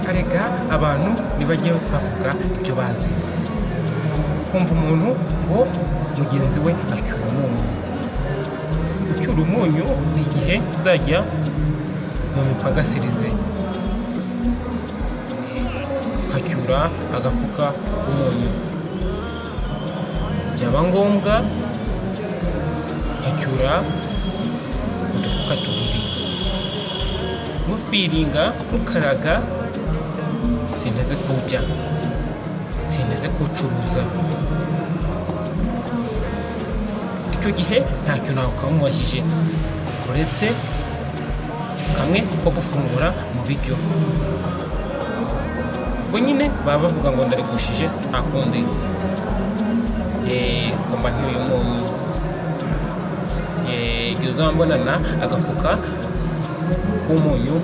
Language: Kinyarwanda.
Arega abantu ntibajye bavuga ibyo bazi. Kumva umuntu ngo mugenzi we acyura umunyu. Gucyura umunyu ni igihe nzajya mu mipagasirize nkacyura agafuka k'umunyu, byaba ngombwa nkacyura udufuka tubiri, mufiringa mukaraga. Sinteze kuwurya, sinteze kuwucuruza. Icyo gihe ntacyo nakamubajije uretse kamwe ko gufungura mu biryo. Ubwo nyine baba bavuga ngo ndarigushije, nta kundi ngomba ntuye umunyu. Igihe uzambonana agafuka k'umunyu.